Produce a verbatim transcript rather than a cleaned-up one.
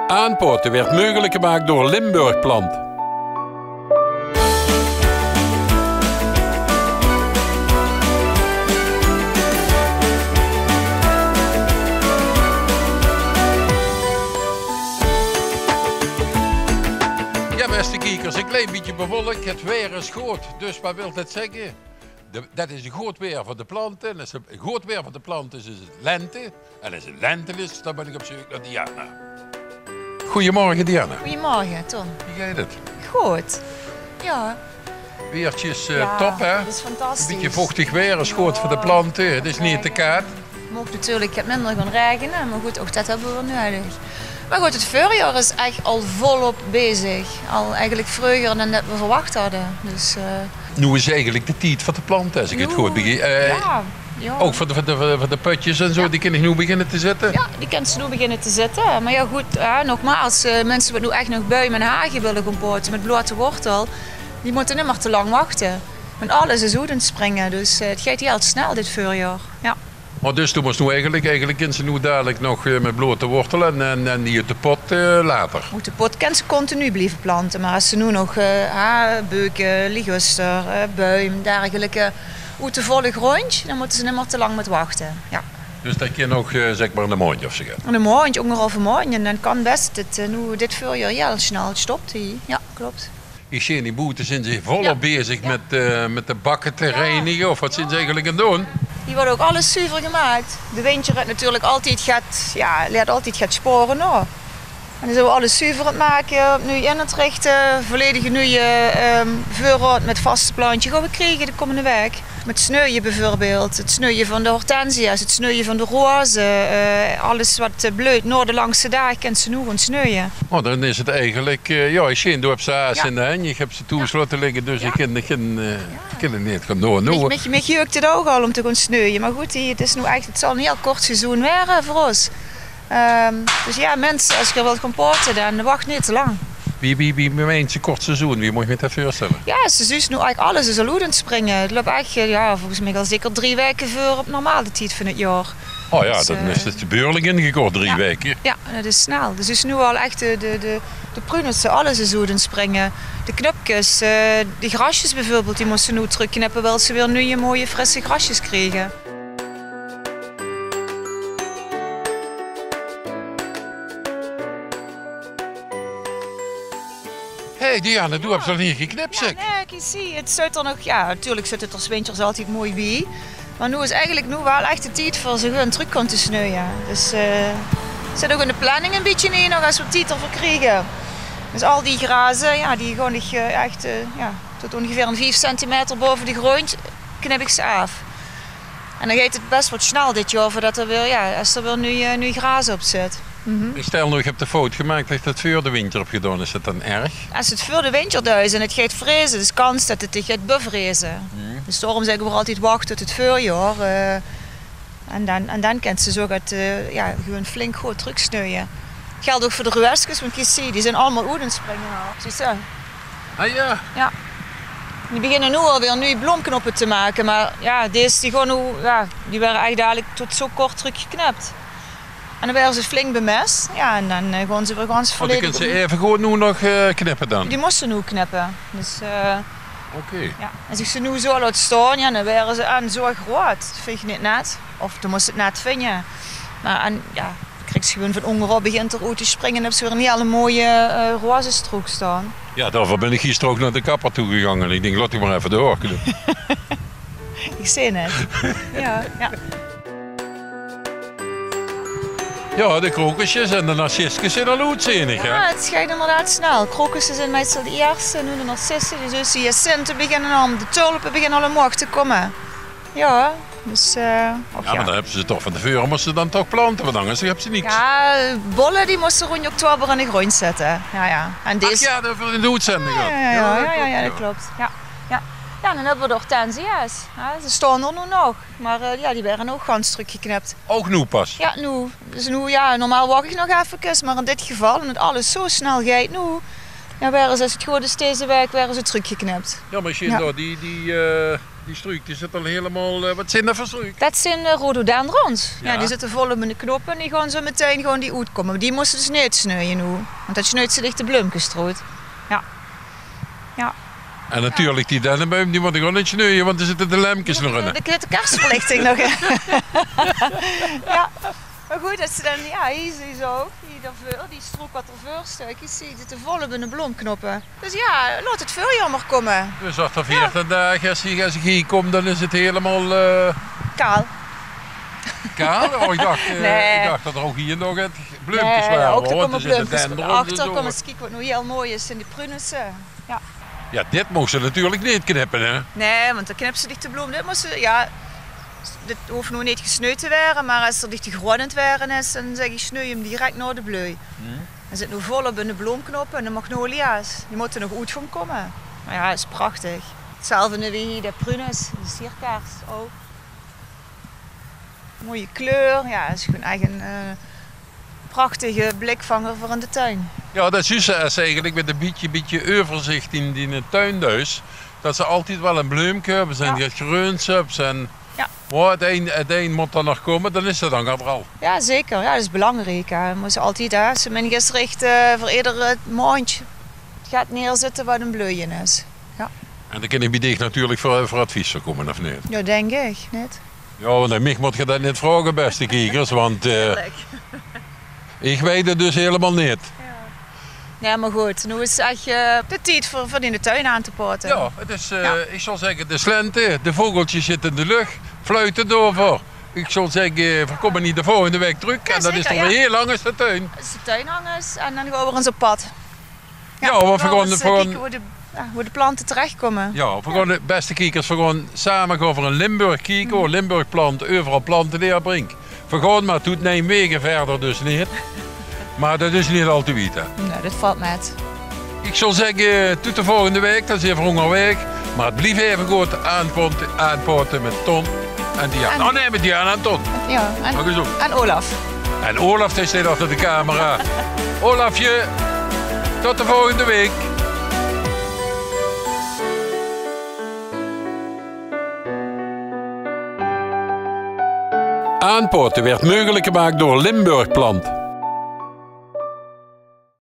Aanpaote weurt meugelik gemaak door Limburg Plant. Jao, bèste kiekers, e klein bietje bewolk. Het waer is good, dus wat wilt het zègke? De, det is good waer veur de plante. En es het good waer veur de plante is, is het lente. En es het lente is, dan bön ich op zeuk nao Diana. Goeiemorge, Diana. Goeiemorge, Ton. Wie geit het? Good. Jao. Waertje is, eh, top, hè? Het is fantastisch. E bietje vochtig waer is good veur de plante. Het is neet te kaad. Maag natuurlik get minder gaon raegene, mer good, ouch det höbbe v'r nudig. Mer good, het veurjaor is ech al volop bezig. Al eigelik vreuger dan det v'r verwach hadde. Dus, eh, Noe is eigelik de tied veur de plante, es ich het good begriep. Eh, jao, jao. Ouch veur de, veur de, veur de pötjes en zo, die kinne noe beginne te zitte? Jao, die kinne noe beginne te zitte. Mer jao, good, hè, nogmaals, eh, minse wat noe ech nog buim en hage wille gaon pote mit blote wortel, die mótte neet mie te lang wachte. Want alles is oet aan 't springe, dus, eh, het geit hieël snel dit veurjaor. Jao. Mer dus, doe mós noe eigelik, eigelik kins se noe dalik nog, eh, mit blote wortel en, en, en die oet de pot, eh, later. Oet de pot kins se continu blieve plante, mer es se noe nog, eh, ha, beuke, liguster, eh, buim, dergelijke, oet de volle gróndj, dan mótte ze neet mie te lang mit wachte. Jao. Dus det kin nog, eh, zeg mer, 'n maondj of zo gaon. 'n Maondj, angerhalve maondj, en dan kan bès det, eh, noe dit veurjaor hieël snel stopt hie. Jao, klop. Ich zeen, hie boete zeen ze volop bezig mit, eh, mit de bakke te reinige, of wat zeen ze eigelik aan 't doon? Hie wuuert ouch alles zuver gemaak. De windj haet natuurlik altied get, jao, laet altied get spore nao. En dan zeen ze alles zuver aan 't make, opnuuj in aan 't richte, volledige nuuje, ehm, veurraod mit vaste plantje gaon v'r kriege de kómmende waek. Mit sneuje bieveurbeeld, het sneuje van de hortensia's, het sneuje van de roze, eh, alles wat, eh, bleut nao de langste daag, kins se noe gaon sneuje. Oh, dan is het eigelik, eh, jao, ich zeen, doe höbs ze haas in de henj, ich höb ze thoes laote ligke, dus ich kin, ich kin, eh, ich kin het neet gaon doon. Mich, mich, mich jeuk het ouch al óm te gaon sneuje, mer good, het is noe ech, het zal 'n hieël kort seizoen waere veur ós. Ehm, dus jao, minse, es geer wilt gaon pote, dan wacht neet te lang. Wie, wie, wie meins se kort seizoen? Wie mót ich mich det veurstelle? Jao, se zuus noe eigelik alles is al oet aan 't springe. Het löp ech, eh, jao, volges mich al zeker drie waeke veur op normale tied van het jaor. Oh jao, dus, det eh, is, det is behuurlik ingekort, drie waeke. Jao, det is snel. Dus is noe al ech de, de, de, de prunesse, alles is oet aan 't springe. De knupkes, eh, de grasjes bieveurbeeld, die móste ze noe trökknippe, wiels ze weer nuuje, mooie, frisse grasjes kriege. Hey Diana, doe höbs nog neet geknip, zeg. Jao, nae, ich zie, het zuut d'r nog, jao, natuurlik zuut het d'r 's wintjers altied mooi bie. Mer noe is eigelik noe waal ech de tied veur ze gewoon trök kónne sneuje. Dus, eh, zit ouch in de planning e bietje in, nog es v'r tied d'rveur kriege. Dus al die graze, jao, die gewoon ich, eh, ech, eh, jao, tot óngeveer 'n vief centimeter bove de gróndj knip ich ze aaf. En dan geit het bès waal snel dit jaor veurdet d'r weer, jao, es d'r weer nuuj, eh, nuuj graas op zit. Ich stel noe, ich höb de fout gemaak det ich det veur de wintjer höb gedaon. Is det dan erg? Es het veur de wintjer is en het geit vreze, is kans det het dich geit bevreze. Dus daorum zègke v'r altied: wach tot het veurjaor, eh, en dan, en dan kins se zo get, eh, jao, gewoon flink good tröksneuje. Gelt ouch veur de rueskes, want ich zie, die zeen allemaol oet aan 't springe al. Zuus se? Ah jao. Jao. Die beginne noe alweer nuuj bloomknoppe te make, mer jao, dees die gaon noe, jao, die waere eigelik dalik tot zo kort trökgeknip. En dan waere ze flink bemes. Jao, en dan, eh, gaon ze weer gans... Oh, die kins se aeve gewoon noe nog, eh, knippe dan? Die mós se noe knippe. Dus, eh, oké. Jao. Es ich ze noe zo laot staon, jao, dan waere ze aan zo groeat. Det vinj ich neet net. Of dan mós se het net vinje. Mer aan, jao, kriks se gewoon van óngerop, begint d'r oet te springe, höbs se weer 'n hieël mooie, eh, rozestrook staon. Jao, daoveur bön ich gister ouch nao de kapper toe gegange. Ich dink, laot ich mer aeve doorknippe. Ich zeen het. Jao, jao. Jao, de krokusjes en de narcisjes zeen al oet, zeen ich, hè? Jao, het geit inderdaad snel. Krokusse zeen meistal de ierste, noe de narcisse, die zuus se, hyacinthe beginne al, de tulpe beginne al omhoog te kómme. Jao, dus, eh, och jao. Jao, mer dan höbs se ze toch van te veure, mós se dan toch plante, want angers höbs se niks. Jao, bolle, die mós se róndj oktober in de gróndj zètte. Jao, jao. En dees... Ach jao, det veur in de oetzending ouch. Jao, jao, jao, det klop. Jao, jao. Jao, dan höbbe v'r de hortensia's. Jao, ze staon d'r noe nog. Mer, eh, jao, die waere ouch gans trökgeknip. Ouch noe pas? Jao, noe. Dus noe, jao, normaal wach ich nog effekes, mer in dit geval, ómdet alles zo snel geit noe, jao, waere ze, es het good is, deze waek waere ze trökgeknip. Jao, mer ich zeen dao die, die, eh, Die struuk, die zit al helemaal, eh, wat zijn dat voor struuk? Det zeen, eh, rhododendrons. Jao, die zitte vol op hunne knoppe en die gaon zo metein gaon die oetkómme. Mer die mós se dus neet sneuje noe, want dan sneuts se dich de bleumkes d'roet. Jao. Jao. En natuurlik, die dennebuim, die mót ich ouch neet sneuje, want dao zitte de lempkes nog in. Dao zit de kersverlichting nog in. Jao. Mer good, det se dan, jao, hie zuus se ouch, hie daoveur, die struuk wat d'r veur steit, zuus se, die zitte vol op hunne bleumknoppe. Dus jao, laot 't veurjaor mer kómme. Dus achter veertien daag, es ich, es ich hie kóm, dan is 't helemaal, eh, kaal. Kaal? Oh, ich dach, eh, ich dach det d'r ouch hie nog get bleumkes wore, want d'r zitte dendrons en zo. Achter, kóm ins kieke wat noe hiel mooi is, zeen die prunesse. Jao. Jao, dit moogs se natuurlik neet knippe, hè? Nae, want dan knips se dich de bleum. Dit mós se, jao, dit hoof noe neet gesneud te waere, mer es d'r dich te groot aan 't waere is, dan zèk ich: sneu 'm direk nao de bleu. Hm. Hae zit noe volop in de bleumknoppe en de magnolia's. Die mótte nog oet gaon kómme. Mer jao, is prachtig. 'Tzelfde wie hie de prunus, de sierkaars ouch. Mooie kleur. Jao, is gewoon ech ein, eh, prachtige blikvanger veur in de tuin. Jao, det zuus se es se eigelik mit ein bietje, bietje euverzich in, in de tuin duis, det se altied waal ein bleumke höbs en get greun höbs en Jao. Mer 't ein, 't ein mót dan nog kómme, dan is 't dan d'r. Jao, zeker. Jao, det is belangriek, hè. Mós altied, hè, se min gesricht, eh, veur eder maondj get neerzitte wat in bleuje is. Jao. En dan kin ich bie dich natuurlik veur, veur advies kómme, of neet? Jao, dink ich, neet? Jao, want aan mich mót geer det neet vraoge, bèste kiekers, want, eh, ich weit 't dus hielemaol neet. Jao. Nae, mer good, noe is ech, eh, de tied veur, veur in de tuin aan te pote. Jao, 't is, eh, ich zal zègke, 't is lente, de vogeltjes zitte in de lóch, fluite d'reuver. Ich zal zègke, veer kómme hie de volgende waek trök en dan is 't weer hiel langs de tuin. Is de tuin langs en dan gaon veer ins op pad. Jao, want veer gaon ins, eh, kieke wie de, jao, wie de plante terechkómme. Jao, veer gaon, bèste kiekers, veer gaon same gaon veer in Limburg kieke, wo Limburg Plant euveral plante neerbrink. Veer gaon mer toet Nijmegen, wiejer dus neet. Mer det is neet al te wied, hè. Nae, det vèlt mit. Ich zal zègke, toet de volgende waek, dan zeen veer óngerwaeg. Mer blief effe good aanpote, aanpote mit Ton en Diana. Oh nae, mit Diana en Ton. Jao, en, en Olaf. En Olaf, dae steit achter de camera. Olafje, tot de volgende waek. Aanpote waert meugelik gemaak door Limburg Plant.